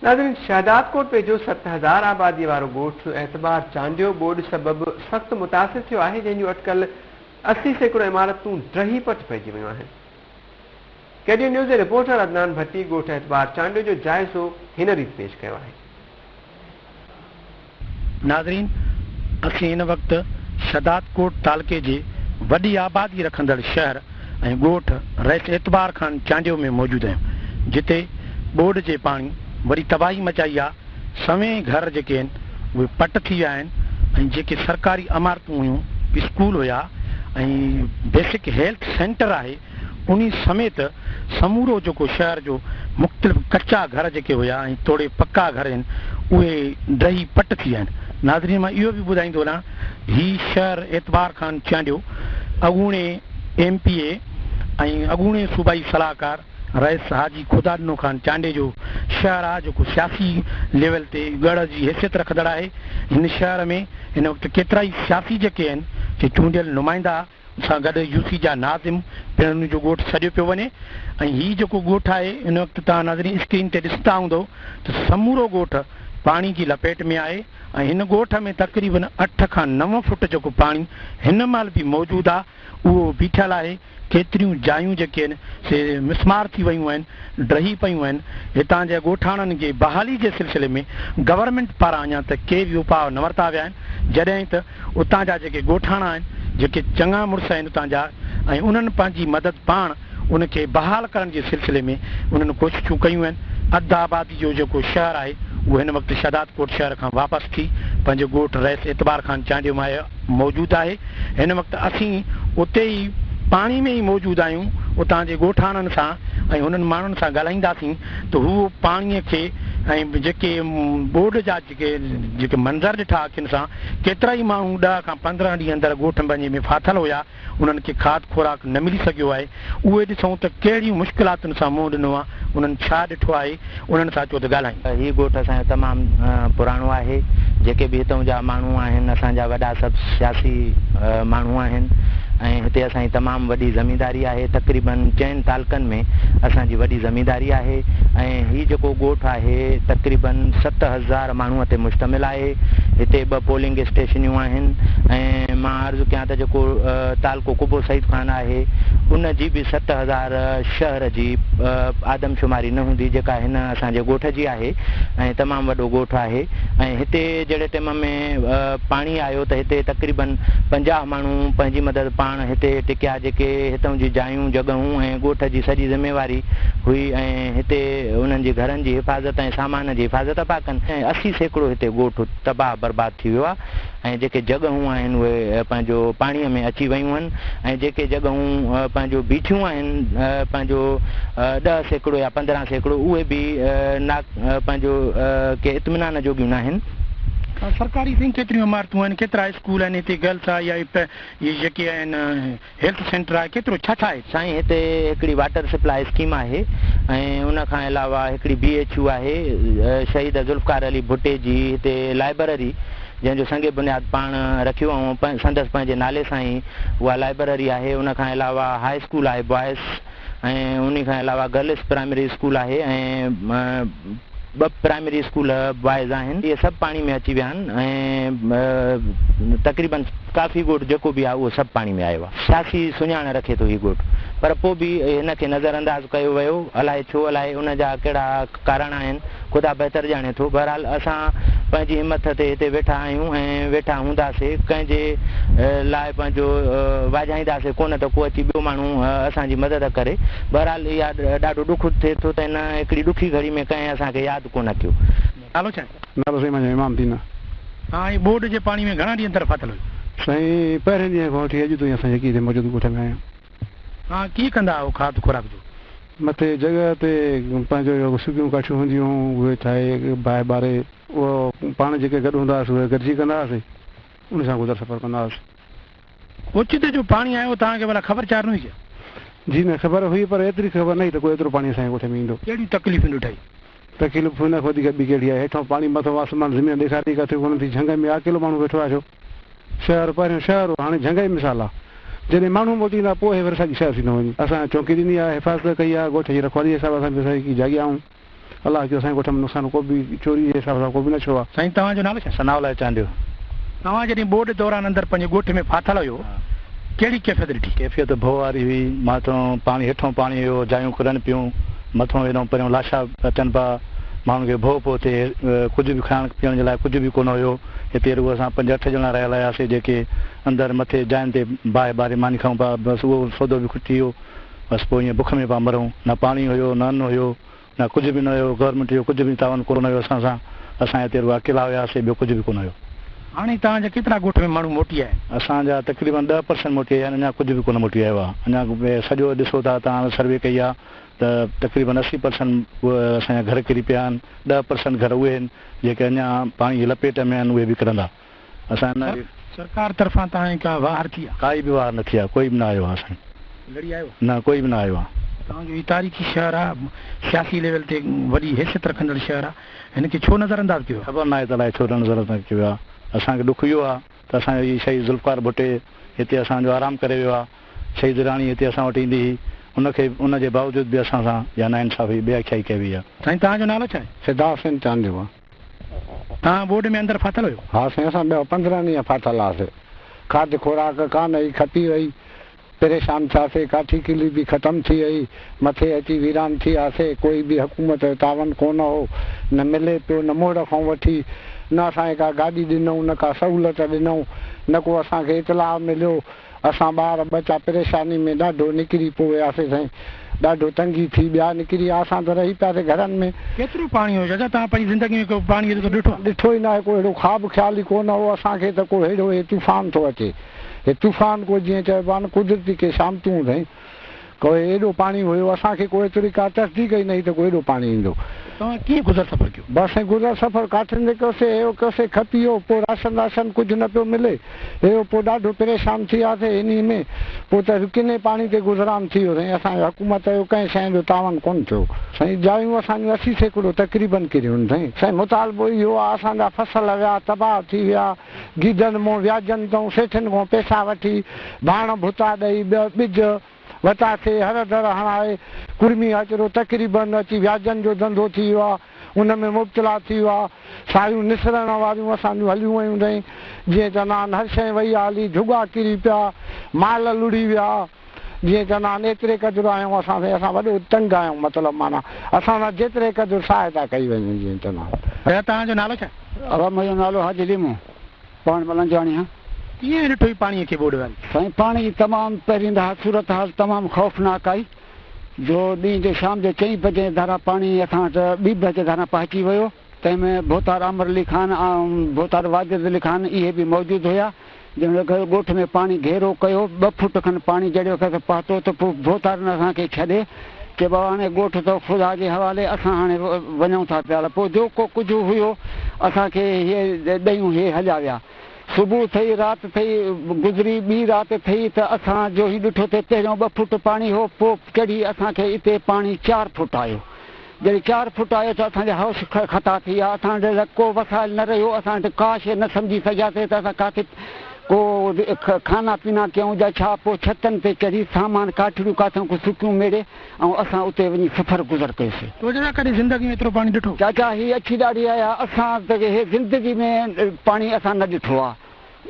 ناظرين شهدادڪوٽ ويجهو 7000 آبادي وارو ڳوٺ اعتبار چانڊيو ٻوڏ سبب سخت متاثر ٿيو آهي جنهن جون اٽڪل 80% عمارتون ڊهي پٽ پئجي ويون آهن. ڪي ڊي نيوز جي رپورٽر عدنان ڀٽي ڳوٺ اعتبار چانڊيو جو جائزو هن ريت پيش ڪيو آهي. ناظرين اسين هن وقت شهدادڪوٽ تعلقي جي وڏي آبادي رکندڙ شهر ۽ ڳوٺ رئيس اعتبار خان چانڊيو ۾ موجود آهيون جتي ٻوڏ جي پاڻي وڏي تباهي مچائي آ سوين گهر جيڪي آهن اهي پٽ ٿي ويا آهن ۽ جيڪي سرڪاري عمارتون هيون اسڪول هيا ۽ بيسڪ هيلٿ سينٽر آهي انهي سميت سمورو جيڪو شهر جو مختلف ڪچا گهر جيڪي هيا ۽ توڙي پڪا گهر آهن اهي ڊهي پٽ ٿي ويا آهن. ناظرين مان اهو به ٻڌائيندو هلان هي شهر اعتبار خان چانڊيو اڳوڻي ايم پي اي ۽ اڳوڻي صوبائي صلاحڪار رئيس حاجي خدا ڏنو خان چانڊيي جو شهر آهي جيڪو سياسي ليول تي ڳڙهه جي حيثيت رکندڙ آهي هن شهر ۾ هن وقت ڪيترائي سياسي جيڪي آهن سي چونڊيل نمائندا سان گڏ يو سي جا ناظم پڻ ان جو ڳوٺ سڏيو پيو وڃي ۽ هي جيڪو ڳوٺ آهي ان وقت توهان ناظرين اسڪرين تي ڏسندا هوندو ته سمورو ڳوٺ پاڻي جي لپيٽ ۾ آهي ۽ هن ڳوٺ ۾ تقريبن اٺ کان نو فوٽ جيڪو پاڻي هن مهل به موجود آهي اهو بيٺل آهي ڪيتريون جايون جيڪي آهن سي مسمار ٿي ويون آهن ڊهي پيون آهن هتان جي ڳوٺاڻن جي بحالي جي سلسلي ۾ گورنمينٽ پاران اڃا ته ڪي به اپاء نه ورتا ويا آهن جڏهن ته اتان جا جيڪي ڳوٺاڻا آهن، جيڪي چڱا مڙس آهن اتان جا ۽ انهن پنهنجي مدد پاڻ ان کي بحال ڪرڻ جي سلسلي ۾ انهن ڪوششون ڪيون آهن. اڌ آبادي جو جيڪو شهر آهي اهو هن وقت شهدادڪوٽ شهر کان واپس ٿي پنهنجي ڳوٺ رئيس اعتبار خان چانڊيو ۾ موجود آهي. هن وقت اسين اتي ئي پاڻي ۾ ئي موجود آهيون اتان جي ڳوٺاڻن سان ۽ هنن ماڻهن سان ڳالهائينداسين ته هو پاڻي کي ۽ جيڪي ٻوڏ جا جيڪي جيڪي منظر ڏٺا اکين سان، ڪيترائي ماڻهو ڏهه کان 15 ڏينهن اندر ڳوٺ پنهنجي ۾ ڦاٿل هيا، انهن کي کاڌ خوراڪ نه ملي سگهيو آهي، اهي ڏسون ته ڪهڙيون مشڪلاتن سان منهن ڏنو آ، انهن ڇا ڏٺو آهي، انهن سان اچو ته ڳالهايون. هي ڳوٺ اسان جو تمام پراڻو آهي، جيڪي به هتئون جا ماڻهو آهن، اسان جا وڏا سڀ سياسي ماڻهو آهن ۽ هتي اسان جي تمام وڏي زمينداري آهي، تقريبن چئن تعلقن ۾ اسان جي وڏي زمينداري آهي ۽ هي جيڪو ڳوٺ آهي تقريبن 7000 ماڻهوء تي مشتمل آهي. هتي ٻه پولنگ اسٽيشنيون آهن ۽ مان عرض ڪيان ته جيڪو تعلقو قبو سعيد خان آهي ان جي به 7000 شهر جي آدمشماري نه هوندي جيڪا هن اسان جي ڳوٺ جي آهي ۽ تمام وڏو ڳوٺ آهي ۽ هتي جهڙي ٽيم ۾ پاڻي آيو ته هتي تقريبن 50 ماڻهو پنهنجي مدد پاڻ هتي ٽڪيا جيڪي هتئون جي جايون جڳهون ۽ ڳوٺ جي سڄي ذميواري هئي ۽ هتي انهن جي گهرن جي حفاظت ۽ سامان جي حفاظت پيا ڪن ۽ 80% هتي ڳوٺ تباهه برباد ٿي ويو آهي ۽ جيڪي جڳهون آهن اهي پنهنجو پاڻيء ۾ اچي ويون آهن ۽ جيڪي جڳهون پنهنجو بيٺيون آهن پنهنجو 10% يا 15% اهي به نا پنهنجو ڪي اطمينان جوڳيون ناهن. سرڪاري سائين ڪيتريون عمارتون آهن ڪيترا اسڪول آهن هتي گرلس هاء يا اهي جيڪي آهن هيلٿ سينٽر آهي ڪيترو ڇا ڇا آهي؟ سائين هتي هڪڙي واٽر سپلاء اسڪيم آهي ۽ ان کان علاوه هڪڙي بي ايڇ يو آهي شهيد ذوالفقار علي ڀٽي جي هتي لائبرري جنهن جو سنگ بنياد پاڻ رکيو ۽ سندس پنهنجي نالي سان ئي اها لائبرري آهي ان کان علاوه هاء اسڪول آهي بوائز ۽ انهي کان علاوه گرلس پرائمري اسڪول آهي ۽ ٻه پرائمري اسڪول بوائز آهن اهي سڀ پاڻي ۾ اچي ويا آهن ۽ تقريبن ڪافي ڳوٺ جيڪو به آهي اهو سڀ پاڻي ۾ آيو آهي. سياسي سڃاڻ رکي ٿو هي ڳوٺ پر پوء به هن کي نظر انداز ڪيو ويو الائي ڇو الائي ان جا ڪهڙا ڪارڻ آهن خدا بهتر ڄاڻي ٿو بهرحال اسان پنهنجي همٿ تي هتي ويٺا آهيون ۽ ويٺا هونداسي ڪنهن جي لاء پنهنجو واجهائينداسي ڪونه ته ڪو اچي ٻيو ماڻهو اسان جي مدد ڪري بهرحال اها ڏاڍو ڏک ٿئي ٿو ته هن هڪڙي ڏکي گهڙي ۾ ڪنهن اسان کي ياد ڪونه ڪيو. نالو ڇا آهي؟ نالو سائين منهنجو امام الدين آهي. توهان هي ٻوڏ جي پاڻي ۾ گهڻا ڏينهن اندر ڦاٿل هيو؟ سائين پهرين ڏينهن کان وٺي اڄ تائين اسان جيڪي هتي موجود ڳوٺ ۾ آهيون. توهان ڪيئن ڪندا آهيو کاڌ خوراڪ جو؟ مٿي جڳهه تي پنهنجو اهو سڪيون ڪاٺيون هونديون هيون اهي ٺاهي باهه ٻاري اهو پاڻ جيڪي گڏ هوندا هئاسين اهي گڏجي ڪندا هئاسين ان سان گذر سفر ڪندا هئاسين. اوچتي جو پاڻي آيو توهان کي ڀلا خبر چار نه هئي ڇا؟ جي نه خبر هئي پر ايتري خبر نه هئي ته ڪو ايترو پاڻي اسان جي ڳوٺ ۾ ايندو. ڪهڙيون تڪليفون ڏٺائي؟ تڪليف ان کان وڌيڪ ٻي ڪهڙي آهي. هيٺان پاڻي مٿان آسمان زمين ڏيکاري ڪٿي ڪونه ٿي. جهنگ ۾ اڪيلو ماڻهو ويٺو آهي ڇو؟ شهر پهريون شهر هو هاڻي جهنگ ئي مثال آهي. جڏهن ماڻهو موٽي ايندا پوء هي وري ساڳي شهر ٿيندو وڃي. اسان چونڪي ڏني آهي حفاظت ڪئي آهي ڳوٺ جي رکوالي جي حساب سان به اسان جاڳيا آهيون. الله ڪيو اسان جي ڳوٺ ۾ نقصان ڪو به چوري جي حساب سان ڪو به نه ٿيو آهي. سائين توهان جو نالو ڇا؟ ثناء الله چانڊيو. توهان جڏهن ٻوڏ دوران اندر پنهنجي ڳوٺ ۾ ڦاٿل هيو ڪهڙي ڪيفيت ڏٺي؟ ڪيفيت ڀؤ واري هئي، مٿون پاڻي هيٺون پاڻي هيو، جايون ڪرن پيون، مٿون هيڏئون پريون لاشا اچن پيا، ماڻهن کي ڀؤ پيو ٿئي، ڪجهه به کائڻ پيئڻ جي لاء ڪجهه به ڪونه هيو، هتي رڳو اسان پنج اٺ ڄڻا رهيل هياسي جيڪي اندر مٿي جاين تي باهه ٻاري ماني کائون پيا، بس اهو سودو به کٽي ويو، بس پوء ائين بک ۾ پيا مرون، نه پاڻي هيو نه ان هيو. نه ڪجهه به نه هيو، گورنمينٽ جو ڪجهه به تعاون ڪونه هيو اسان سان، اسان هتي رڳو اڪيلا هياسي ٻيو ڪجهه به ڪونه هيو. هاڻي توهان جا ڪيترا ڳوٺ ۾ ماڻهو موٽي آيا آهن؟ اسان جا تقريبن 10% موٽي آيا آهن، اڃا ڪجهه به ڪونه موٽي آيو آهي، اڃا سڄو ڏسو ٿا توهان سروي ڪئي آهي ته تقريبن 80% اسان جا گهر ڪري پيا آهن، 10% گهر اهي آهن جيڪي اڃا پاڻي جي لپيٽ ۾ آهن اهي به ڪرندا اسان نه. سرڪار طرفان توهان جي ڪا واهر ٿي آهي؟ ڪائي به واهر نه ٿي آهي، ڪوئي به نه آيو آهي سائين. لڙي آيو آهي؟ نه ڪوئي به نه آيو آهي. توهان جو هي تاريخي شهر آهي، سياسي ليول تي وڏي حيثيت رکندڙ شهر آهي، هن کي ڇو نظر انداز ڪيو ويو آهي؟ خبر ناهي ته الائي ڇو نظر انداز ڪيو ويو آهي. اسان کي ڏک اهو آهي ته اسان جو هي شهيد ذوالفقار ڀٽي هتي اسان جو آرام ڪري ويو آهي، شهيد راڻي هتي اسان وٽ ايندي هئي، ان کي ان جي باوجود به اسان سان اها ناانصافي بي اکيائي ڪئي وئي آهي. سائين توهان جو نالو ڇا آهي؟ فدا حسين چانڊيو آهي. توهان ٻوڏ ۾ اندر ڦاٿل هيو؟ ها سائين اسان ڏهه پندرهن ڏينهن ڦاٿل هئاسي. کاڌ خوراڪ ڪانه هئي کپي وئي. پريشان ٿياسي ڪاٺي ڪلي به ختم ٿي وئي. مٿي اچي ويران ٿي وياسي. ڪوئي به حڪومت جو تعاون ڪونه هو. نه ملي پيو نه موڙ کان وٺي. نه اسان کي ڪا گاڏي ڏنئون نه ڪا سهولت ڏنئون. نه ڪو اسان کي اطلاع مليو. اسان ٻار ٻچا پريشاني ۾ ڏاڍو نڪري پوء وياسي سائين ڏاڍو تنگي ٿي ٻيا نڪري ويا اسان ته رهي پياسي گهرن ۾. ڪيترو پاڻي هيو چاچا توهان پنهنجي زندگي ۾ ڪو پاڻي ايترو ڏٺو آهي؟ ڏٺو ئي ناهي ڪو اهڙو خواب خيال ئي ڪو نه هو اسان کي ته ڪو ههڙو هي طوفان ٿو اچي هي طوفان ڪو جيئن چئبو آهي نه قدرتي ڪي شامتون سائين ڪو ايڏو پاڻي هيو اسان کي ڪو ايتري ڪا تصديق ئي نه هئي ته ڪو ايڏو پاڻي ايندو. توهان ڪيئن گذر سفر ڪيو؟ بس سائين گذر سفر ڪاٺين تي ڪيوسي هيو ڪيوسي کپي ويو پوء راشن راشن ڪجهه نه پيو ملي هيو پوء ڏاڍو پريشان ٿي وياسي انهي ۾ پوء ته ڪني پاڻي تي گذران ٿي ويو سائين اسان جو حڪومت جو ڪنهن شيء جو تعاون ڪونه ٿيو سائين جايون اسان جون 80% تقريبن ڪريون سائين سائين مطالبو اهو آ اسان جا فصل ويا تباهه ٿي ويا گيدن مون وياجن تئون سيٺين کان پئسا وٺي ڀاڻ ڀتا ڏئي ٻج وتاسي هر در هڻائي ڪڙمي اچرو تقريبن اچي وياجن جو ڌنڌو ٿي ويو آ ان ۾ مبتلا ٿي ويو آ سايون نسرڻ واريون اسان جون هليون ويون اٿئي جيئن چوندا آهن هر شيء وئي آ هلي جهڳا ڪري پيا مال لڙهي ويا جيئن چوندا آهن ايتري قدر آهيون اسان سائين اسان وڏو تنگ آهيون مطلب معنيٰ اسان سان جيتري قدر سهائتا ڪئي وڃي جيئن چوندا آهن. ڀيا توهان جو نالو ڇا؟ ابا منهنجو نالو حاجي ليمو پاڻ ملنجاڻي هان. ڪيئن ڏٺو هي پاڻيء کي ٻوڏ واري؟ سائين پاڻي جي تمام پهرين ته صورت حال تمام خوفناڪ آئي جو ڏينهن جو شام جو چئين بجي ڌاران پاڻي اسان وٽ ٻي بجي ڌاران پهچي ويو تنهن ۾ ڀوتار امر علي خان ۽ ڀوتار واجد علي خان اهي به موجود هيا جنهن وقت ڳوٺ ۾ پاڻي گهيرو ڪيو 2 فوٽ کن پاڻي جهڙي وقت پهتو ته پوء ڀوتارن اسان کي ڇڏي چي بابا هاڻي ڳوٺ ته خدا جي حوالي اسان هاڻي وڃون ٿا پيا پوء جو ڪو ڪجهه هيو اسان کي هي ڏيون هي هليا ويا صبح ٿئي رات ٿئي گذري ٻي رات ٿئي ته اسان جو هي ڏٺو ته پهريون 2 فوٽ پاڻي هو پوء چڙهي اسان کي اتي پاڻي 4 فوٽ آيو جڏهن 4 فوٽ آيو ته اسان جا هوش خطا ٿي ويا اسان وٽ ڪو وسائل نه رهيو اسان وٽ ڪا شيء نه سمجهي سگهياسين ته اسان ڪاٿي ڪو کانا پينا ڪيون جا ڇا پوء ڇتن تي چڙهي سامان ڪاٺڙيون ڪاٿيون ڪو سڪيون ميڙي ۽ اسان اتي وڃي سفر گذر ڪيوسين. تو چاچا ڪڏهن زندگي ۾ ايترو پاڻي ڏٺو؟ چاچا هي اڇي ڏاڙهي آيا اسان ته هي زندگي ۾ پاڻي اسان نه ڏٺو آ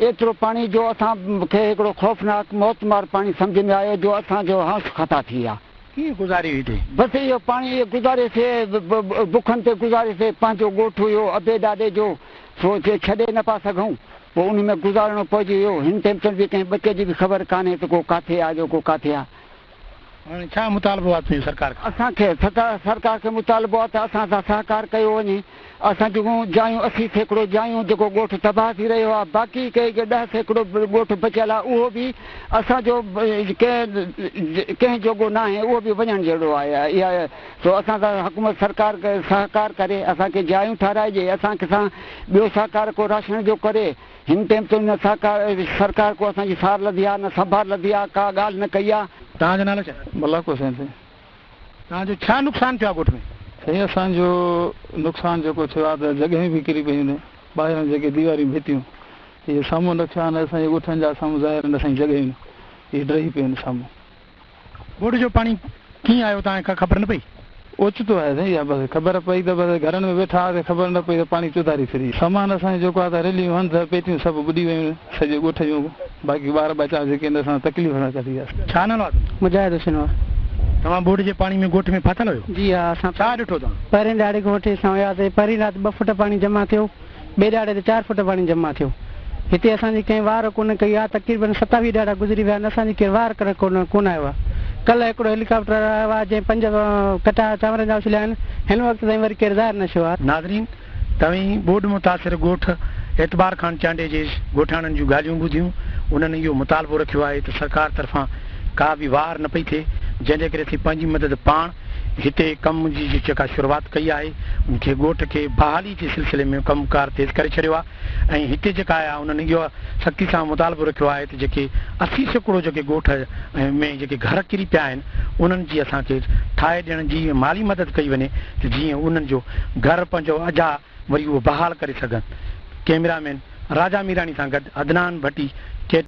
ايترو پاڻي جو اسان کي هڪڙو خوفناڪ موتمار پاڻي سمجهه ۾ آيو جو اسان جو هوش خطا ٿي ويا. ڪيئن گذاري هئي تي؟ بس اهو پاڻي اهو گذاريسي بکن تي گذاريسي پنهنجو ڳوٺ هيو ابي ڏاڏي جو سو ڇڏي نه پيا سگهون پوء ان ۾ گذارڻو پئجي ويو هن ٽيم تائين به ڪنهن ٻچي جي به خبر ڪانهي ته ڪو ڪاٿي آ جو ڪو ڪاٿي آ. هاڻي ڇا مطالبو آ تنهنجو سرڪار کان؟ اسان کي سرڪار کي مطالبو آ ته اسان سان سهڪار ڪيو وڃي اسان جون جايون 80% جايون جيڪو ڳوٺ تباهه ٿي رهيو آ باقي ڪي 10% ڳوٺ بچيل آ اهو به اسان جو ڪنهن جوڳو ناهي اهو به وڃڻ جهڙو آهي اها سو اسان سان حڪومت سرڪار سهڪار ڪري اسان کي جايون ٺهرائي ڏئي اسان سان ٻيو سهڪار ڪو راشن جو ڪري هن ٽيم تائين نه سرڪار ڪو اسان جي سار لڌي آ نه سنڀار لڌي آ ڪا ڳالهه نه ڪئي آ. توهان جو نالو ڇا؟ ملڪ حسين سائين. توهان جو ڇا نقصان ٿيو آ ڳوٺ ۾؟ سائين اسان جو نقصان جيڪو ٿيو آ ته جڳهيون به ڪري پيون آهن ٻاهران جيڪي ديواريون ڀتيون اهي سامهون نقشا آهن اسان جي ڳوٺن جا سامهون ظاهر آهن اسان جي جڳهيون اهي ڊهي پيون آهن سامهون. ٻوڏ جو پاڻي ڪيئن آيو توهان کي ڪا خبر نه پئي؟ اوچتو آيو سائين اها بس خبر پئي ته بس گهرن ۾ ويٺا هئاسين خبر نه پئي ته پاڻي چوڌاري ڦري سامان اسان جو جيڪو آهي ته رليون هنڌ پيتيون سڀ ٻڏي ويون سڄي ڳوٺ جون باقي ٻار ٻچا جيڪي آهن اسان تڪليف سان ڪڍي وياسين. ڇا نالو آهي تنهنجو؟ مجاهد حسين هو. توهان ٻوڏ جي پاڻي ۾ ڳوٺ ۾ ڦاٿل هيو؟ جي ها اسان ڇا ڏٺو توهان؟ پهرين ڏهاڙي کان وٺي اسان هياسين پهرين رات ٻه فوٽ پاڻي جمع ٿيو ٻئي ڏهاڙي تي چار فوٽ پاڻي جمع ٿيو. هتي اسان جي ڪنهن واهر ڪونه ڪئي آهي، تقريبن 27 ڏهاڙا گذري ويا آهن اسان جي ڪير واهر ڪرڻ ڪونه ڪونه آيو آهي. ڪلهه هڪڙو هيليڪاپٽر آيو آهي جنهن پنج ڪٽا چانورن جا اڇليا آهن، هن وقت تائين وري ڪير ظاهر نه ٿيو آهي. ناظرين توهين ٻوڏ متاثر ڳوٺ اعتبار خان چانڊيي جي ڳوٺاڻن جون ڳالهيون ٻڌيون، انهن اهو مطالبو رکيو آهي ته سرڪار طرفان ڪا به واهر نه پئي ٿئي، جنهن جي ڪري اسين پنهنجي مدد پاڻ هتي ڪم جي جيڪا شروعات ڪئي آهي ان کي ڳوٺ کي بحالي جي سلسلي ۾ ڪم ڪار تيز ڪري ڇڏيو آهي. ۽ هتي جيڪا آيا انهن اهو سختي سان مطالبو رکيو آهي ته جيڪي 80% جيڪي ڳوٺ ۾ جيڪي گهر ڪري پيا آهن انهن جي اسان کي ٺاهي ڏيڻ جي مالي مدد ڪئي وڃي ته جيئن انهن جو گهر پنهنجو اجها وري اهو بحال ڪري سگهن. ڪئميرا مين راجا ميراڻي سان گڏ عدنان ڀٽي ڪي.